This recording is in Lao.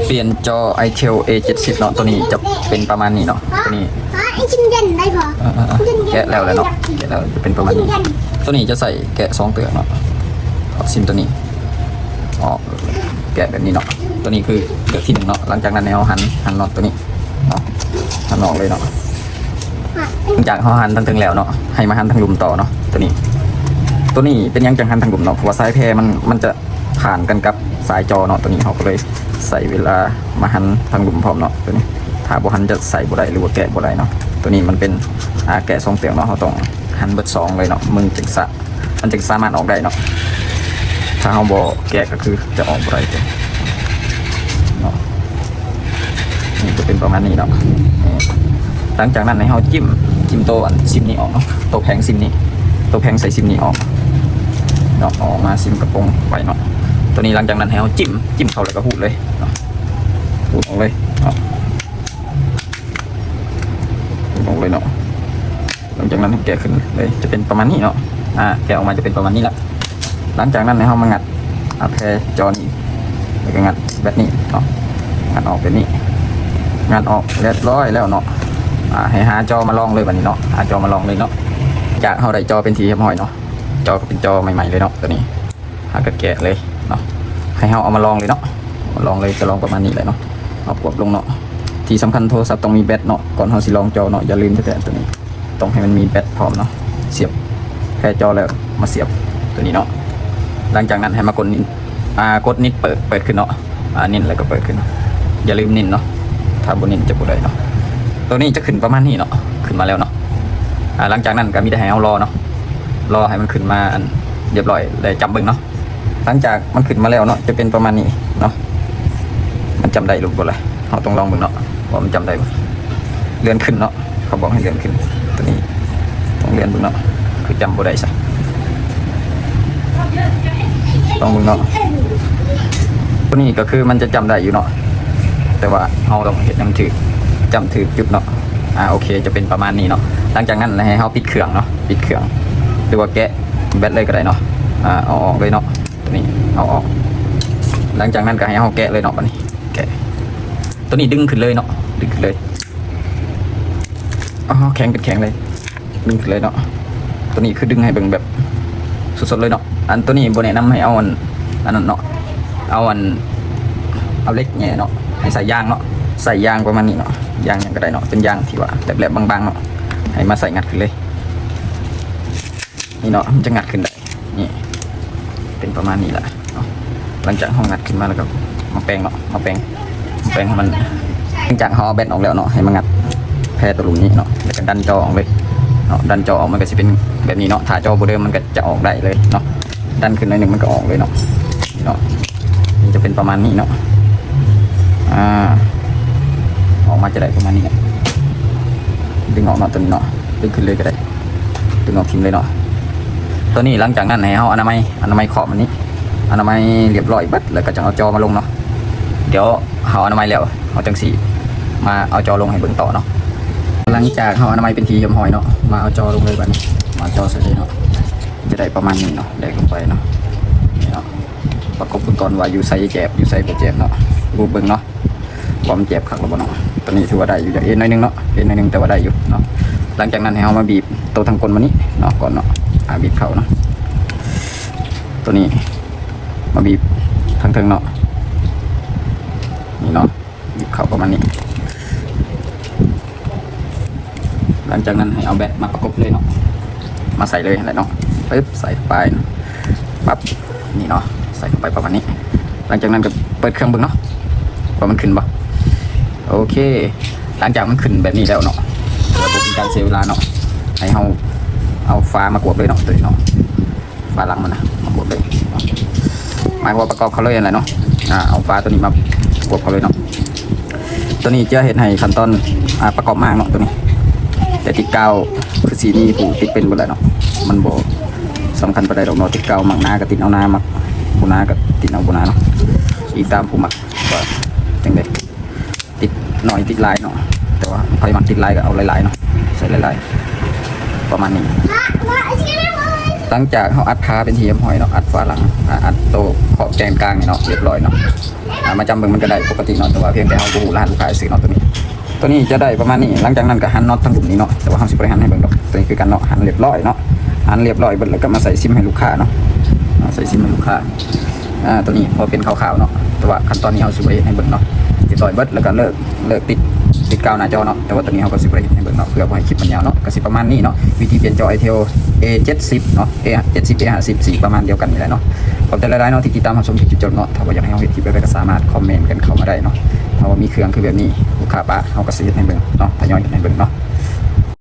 ປ່ຽນຈໍ ໄອເທວ ເອ ເຈັດສິບເນາະ, ໂຕນີ້ຈະເປັນປະມານນີ້ເນາະ. ໂຕນີ້ ເອີໆໆ ແກະແລ້ວແຫຼະເນາະ, ແກະແລ້ວຈະເປັນປະມານນີ້. ໂຕນີ້ຈະໃສ່ແກະສອງເປືອກເນາະ. ເອົາຊິມໂຕນີ້ອອກ, ແກະແບບນີ້ເນາະ. ໂຕນີ້ຄືເປືອກທີໜຶ່ງເນາະ. ຫຼັງຈາກນັ້ນໃຫ້ເຮົາຫັນ ຫັນນັອດໂຕນີ້ເນາະ, ຫັນອອກເລີຍເນາະ. ຫຼັງຈາກເຮົາຫັນທາງເທິງແລ້ວເນາະ, ໃຫ້ມາຫັນທາງລຸ່ມຕໍ່ເນາະ. ໂຕນີ້ ໂຕນີ້ເປັນຫຍັງຈັ່ງຫັນທາງລຸ່ມເນາະ? ເພາະວ່າສາຍແພມັນ ມັນຈະ ຜ່ານກັນກັບສາຍຈໍເນາະ. ໂຕນີ້ເຮົາກໍເລີຍໃຊ້ເວລາມາຫັນທາງລຸ່ມພ້ອມເນາະ. ໂຕນີ້ຖ້າບໍ່ຫັນຈະໃສ່ບໍ່ໄດ້ ຫຼືວ່າແກະບໍ່ໄດ້ເນາະ. ໂຕນີ້ມັນເປັນ ອາ ແກະສອງເປືອກເນາະ, ເຮົາຕ້ອງຫັນເບິດສອງເລີຍເນາະ, ມັນຈຶ່ງສະ ມັນຈຶ່ງສາມາດອອກໄດ້ເນາະ. ຖ້າເຮົາບໍ່ແກະກໍຄືຈະອອກບໍ່ໄດ້ເນາະ. ນີ້ຈະເປັນປະມານນີ້ເນາະ. ນີ້ ຫຼັງຈາກນັ້ນໃຫ້ເຮົາຈິ້ມ ຈິ້ມໂຕອັນຊິມນີ້ອອກເນາະ, ໂຕແຜງຊິມນີ້ ໂຕແຜງໃສ່ຊິມນີ້ອອກເນາະ, ເອົາອອກມາຊິມກະໂປງໄວ້ເນາະ. ໂຕນີ້ຫຼັງຈາກນັ້ນໃຫ້ເຮົາຈິ້ມ ຈິ້ມເຂົ້າແລ້ວກໍຮູດເລີຍເນາະ, ຮູດອອກເລີຍເນາະ, ຮູດອອກເລີຍເນາະ. ຫຼັງຈາກນັ້ນແກະຂຶ້ນເລີຍ ຈະເປັນປະມານນີ້ເນາະ. ອາ ແກະອອກມາຈະເປັນປະມານນີ້ລະ. ຫຼັງຈາກນັ້ນໃຫ້ເຮົາມາງັດ ອາ ແພຈໍນີ້ ແລ້ວກໍງັດແບັດນີ້ເນາະ, ງັດອອກແບບນີ້. ງັດອອກຮຽບຮ້ອຍແລ້ວເນາະ. ອາ ໃຫ້ຫາຈໍມາລອງເລີຍບາດນີ້ເນາະ, ຫາຈໍມາລອງເລີຍເນາະ. ຈາກເຮົາໄດ້ຈໍເປັນທີ່ຮຽບຮ້ອຍເນາະ, ຈໍກໍເປັນຈໍໃໝ່ໆເລີຍເນາະ. ໂຕນີ້ເຮົາກໍແກະເລີຍເນາະ, ໃຫ້ເຮົາເອົາມາລອງເລີຍເນາະ, ມາລອງເລີຍ ຈະລອງປະມານນີ້ແຫຼະເນາະ. ເອົາກວບລົງເນາະ. ທີ່ສຳຄັນໂທລະສັບຕ້ອງມີແບັດເນາະ, ກ່ອນເຮົາຊິລອງຈໍເນາະ, ຢ່າລືມແທ້ໆໂຕນີ້. ຕ້ອງໃຫ້ມັນມີແບັດພ້ອມເນາະ, ສຽບແພຈໍແລ້ວມາສຽບໂຕນີ້ເນາະ. ຫຼັງຈາກນັ້ນໃຫ້ມາກົດນິດ ອາ ກົດນິດເປີດ ເປີດຂຶ້ນເນາະ, ອາ ນິດແລ້ວກໍເປີດຂຶ້ນ. ຢ່າລືມນິດເນາະ, ຖ້າບໍ່ນິດຈະບໍ່ໄດ້ເນາະ. ໂຕນີ້ຈະຂຶ້ນປະມານນີ້ເນາະ, ຂຶ້ນມາແລ້ວເນາະ. ອາ ຫຼັງຈາກນັ້ນກໍມີແຕ່ໃຫ້ເຮົາລໍເນາະ, ລໍໃຫ້ມັນຂຶ້ນມາອັນຮຽບຮ້ອຍ ແລ້ວຈ້ຳເບິ່ງເນາະ. ຫຼັງຈາກມັນຂຶ້ນມາແລ້ວເນາະ ຈະເປັນປະມານນີ້ເນາະ, ມັນຈ້ຳໄດ້ຫຼືບໍ່ລະ? ເຮົາຕ້ອງລອງເບິ່ງເນາະ ວ່າມັນຈ້ຳໄດ້ບໍ່. ເລື່ອນຂຶ້ນເນາະ, ເຂົາບອກໃຫ້ເລື່ອນຂຶ້ນ. ໂຕນີ້ຕ້ອງເລື່ອນເບິ່ງເນາະ, ຄືຈ້ຳບໍ່ໄດ້ຊະ. ລອງເບິ່ງເນາະ. ໂຕນີ້ກໍຄືມັນຈະຈ້ຳໄດ້ຢູ່ເນາະ, ແຕ່ວ່າເຮົາຕ້ອງເຮັດໃຫ້ມັນຖືກ ຈ້ຳຖືກຈຸດເນາະ. ອາ ໂອເຄ ຈະເປັນປະມານນີ້ເນາະ. ຫຼັງຈາກນັ້ນໃຫ້ເຮົາປິດເຄື່ອງເນາະ, ປິດເຄື່ອງ ຫຼືວ່າແກະແບັດເລີຍກໍໄດ້ເນາະ. ອາ ເອົາອອກເລີຍເນາະ, ໂຕນີ້ເອົາອອກ. ຫຼັງຈາກນັ້ນກໍໃຫ້ເຮົາແກະເລີຍເນາະ, ບາດນີ້ແກະ. ໂຕນີ້ດຶງຂຶ້ນເລີຍເນາະ, ດຶງຂຶ້ນເລີຍ. ອໍ ແຂງເປັນແຂງເລີຍ, ດຶງຂຶ້ນເລີຍເນາະ. ໂຕນີ້ຄືດຶງໃຫ້ເບິ່ງແບບສົດໆເລີຍເນາະ. ອັນໂຕນີ້ບໍ່ແນະນຳໃຫ້ເອົາອັນ ອັນນັ້ນເນາະ, ເອົາອັນ ເອົາເຫຼັກແຫຍ່ເນາະ, ໃຫ້ໃສ່ຢາງເນາະ, ໃສ່ຢາງປະມານນີ້ເນາະ, ຢາງຫຍັງກໍໄດ້ເນາະ, ເປັນຢາງທີ່ວ່າແຫຼບໆ ບາງໆເນາະ, ໃຫ້ມາໃສ່ງັດຂຶ້ນເລີຍ. ນີ້ເນາະ ມັນຈະງັດຂຶ້ນໄດ້ ນີ້ ເປັນປະມານນີ້ລະເນາະ. ຫຼັງຈາກເຮົາງັດຂຶ້ນມາແລ້ວກໍມາແປງເນາະ, ມາແປງ ມາແປງໃຫ້ມັນ. ຫຼັງຈາກເຮົາເອົາແບັດອອກແລ້ວເນາະ, ໃຫ້ມາງັດແພໂຕລຸ່ມນີ້ເນາະ, ແລ້ວກໍດັນຈໍອອກເລີຍເນາະ. ດັນຈໍອອກມັນກໍຊິເປັນແບບນີ້ເນາະ, ຖ້າຈໍບໍ່ເດີມມັນກໍຈະອອກໄດ້ເລີຍເນາະ. ດັນຂຶ້ນໜ້ອຍໜຶ່ງມັນກໍອອກເລີຍເນາະ, ເນາະ. ມັນຈະເປັນປະມານນີ້ເນາະ. ອາ ອອກມາຈະໄດ້ປະມານນີ້, ດຶງອອກເນາະ ໂຕນີ້ເນາະ, ດຶງຂຶ້ນເລີຍກໍໄດ້. ດຶງອອກຖິ້ມເລີຍເນາະ ໂຕນີ້. ຫຼັງຈາກນັ້ນໃຫ້ເຮົາອະນາໄມ ອະນາໄມຂອບມັນນີ້ ອະນາໄມລຽບຮ້ອຍເບິດ ແລ້ວກໍຈັ່ງເອົາຈໍມາລົງເນາະ. ດຽວເຮົາອະນາໄມແລ້ວ ເຮົາຈັ່ງຊິມາເອົາຈໍລົງໃຫ້ເບິ່ງຕໍ່ເນາະ. ຫຼັງຈາກເຮົາອະນາໄມເປັນທີ່ຮຽບຮ້ອຍເນາະ, ມາເອົາຈໍລົງເລີຍບາດນີ້, ມາເອົາຈໍໃສ່ເລີຍເນາະ. ຈະໄດ້ປະມານນີ້ເນາະ, ແດກລົງໄປເນາະ, ນີ້ເນາະ. ປະກົບເບິ່ງກ່ອນວ່າຢູ່ໃສແຈບ ຢູ່ໃສບໍ່ແຈບເນາະ, ຮູບເບິ່ງເນາະ. ວ່າມັນແຈບຄັກຫຼືບໍ່ເນາະ. ຕອນນີ້ຖືວ່າໄດ້ຢູ່ ເອັນໜ້ອຍໜຶ່ງເນາະ, ເອັນໜ້ອຍໜຶ່ງ ແຕ່ວ່າໄດ້ຢູ່ເນາະ. ຫຼັງຈາກນັ້ນໃຫ້ເຮົາມາບີບໂຕທາງກົ້ນມານີ້ເນາະ ກ່ອນເນາະ, ອາ ບີບເຂົ້າເນາະ. ໂຕນີ້ມາບີບທາງເທິງເນາະ, ນີ້ເນາະ, ບີບເຂົ້າປະມານນີ້. ຫຼັງຈາກນັ້ນໃຫ້ເອົາແບັດມາປະກົບເລີຍເນາະ, ມາໃສ່ເລີຍຫັ້ນແຫຼະເນາະ. ປຶບ ໃສ່ໄປ ປັບ ນີ້ເນາະ, ໃສ່ເຂົ້າໄປປະມານນີ້. ຫຼັງຈາກນັ້ນກໍເປີດເຄື່ອງເບິ່ງເນາະ ວ່າມັນຂຶ້ນບໍ່. ໂອເຄ ຫຼັງຈາກມັນຂຶ້ນແບບນີ້ແລ້ວເນາະ, ເພື່ອບໍ່ເປັນການເສຍເວລາເນາະ, ໃຫ້ເຮົາເອົາຝາມາກວບເລີຍເນາະ, ໂຕນີ້ເນາະ. ຝາຫຼັງມັນນະ ມາກວບເລີຍ. ໝາຍຄວາມວ່າປະກອບເຂົ້າເລີຍຫັ້ນແຫຼະເນາະ. ອາ ເອົາຝາໂຕນີ້ມາກວບເຂົ້າເລີຍເນາະ. ໂຕນີ້ຈະເຮັດໃຫ້ຂັ້ນຕອນ ອາ ປະກອບມາກເນາະ ໂຕນີ້. ແຕ່ຕິດກາວຄືຊິມີຜູ້ຕິດເປັນເບິດແຫຼະເນາະ, ມັນບໍ່ສຳຄັນປານໃດດອກເນາະ. ຕິດກາວມັກໜາກໍຕິດເອົາໜາ, ມັກບໍ່ໜາກໍຕິດເອົາບໍ່ໜາເນາະ, ອີງຕາມຜູ້ມັກວ່າຈັ່ງໃດ. ຕິດໜ້ອຍຕິດຫຼາຍເນາະ, ແຕ່ວ່າໃຜມັກຕິດຫຼາຍກໍເອົາຫຼາຍໆເນາະ, ໃສ່ຫຼາຍໆ ປະມານນີ້. ຫຼັງຈາກເຮົາອັດຝາເປັນທີ່ຮຽບຮ້ອຍເນາະ ອັດຝາຫຼັງ ອາ ອັດໂຕຂອບແກນກາງນີ້ເນາະ ຮຽບຮ້ອຍເນາະ ອາ ມາຈຳເບິ່ງມັນກໍໄດ້ປົກກະຕິເນາະ ແຕ່ວ່າພຽງແຕ່ເຮົາບໍ່ຮູ້ລະຫັດລູກຄ້າຊື່ເນາະ ໂຕນີ້ ໂຕນີ້ຈະໄດ້ປະມານນີ້. ຫຼັງຈາກນັ້ນກໍຫັນນັອດທັງລຸ່ມນີ້ເນາະ ແຕ່ວ່າເຮົາຊິບໍ່ໄດ້ຫັນໃຫ້ເບິ່ງດອກ ໂຕນີ້ຄືກັນເນາະ ຫັນຮຽບຮ້ອຍເນາະ ຫັນຮຽບຮ້ອຍເບິດ ແລ້ວກໍມາໃສ່ຊິມໃຫ້ລູກຄ້າເນາະ ໃສ່ຊິມໃຫ້ລູກຄ້າ ອາ ໂຕນີ້ພໍເປັນຄ່າວໆເນາະ ແຕ່ວ່າຂັ້ນຕອນນີ້ເຮົາຊິບໍ່ໄດ້ເຮັດໃຫ້ເບິ່ງເນາະ ຮຽບຮ້ອຍເບິດ ແລ້ວກໍເລີກ ເລີກຕິດ ຕິດກາວໜ້າຈໍເນາະ ແຕ່ວ່າຕອນນີ້ເຮົາກໍຊິບໍ່ໄດ້ເຮັດໃຫ້ເບິ່ງເນາະ ເພື່ອບໍ່ໃຫ້ຄລິບມັນຍາວເນາະ ກໍຊິປະມານນີ້ເນາະ ວິທີປ່ຽນຈໍ Itel ເອ ເຈັດສິບເນາະ ເອ ເຈັດສິບ ເອ ຫ້າສິບ ສີປະມານດຽວກັນນີ້ແຫຼະເນາະ. ຂອບໃຈຫຼາຍໆເນາະ ທີ່ຕິດຕາມຮັບຊົມເຖິງຈຸດຈົບເນາະ ຖ້າວ່າຢາກໃຫ້ເຮົາເຮັດຄລິບແບບໃດກໍສາມາດຄອມເມັນກັນເຂົ້າມາໄດ້ເນາະ ຖ້າວ່າມີເຄື່ອງຄືແບບນີ້ ລູກຄ້າປະ ເຮົາກໍຊິເຮັດໃຫ້ເບິ່ງເນາະ ທະຍອຍເຮັດໃຫ້ເບິ່ງເນາະ.